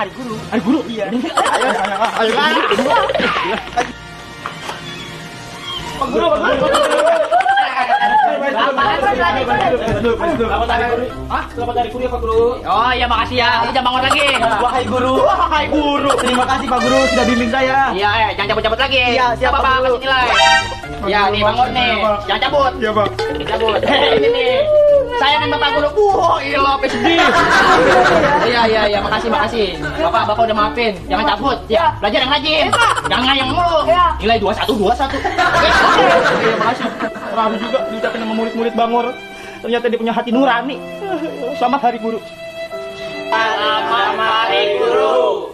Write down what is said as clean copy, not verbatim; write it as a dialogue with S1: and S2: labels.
S1: hari guru.
S2: Hari guru?
S1: Iya.
S2: Ayo. Pak Guru. Selamat hari guru. Selamat hari guru ya Pak Guru.
S1: Oh iya makasih ya. Ini jangan bangun lagi.
S2: Wahai guru. Wahai guru. Terima kasih Pak Guru sudah bimbing saya.
S1: Iya, jangan cabut-cabut lagi.
S2: Iya, siap,
S1: Apa,
S2: Pak Guru.
S1: kasih nilai. Ya, nih bangun nih. Jangan cabut.
S2: Iya Pak.
S1: Cabut. Ini nih. Sayangin Bapak Guru. Gila PSD. Iya, makasih. Bapak udah maafin. Jangan cabut. Ya, belajar yang rajin. Jangan ngayang mulu. Nilai 21. Oke.
S2: Iya makasih. Ramai juga diucapin sama murid-murid Bangor. Ternyata dia punya hati nurani. Selamat hari guru.
S1: Selamat hari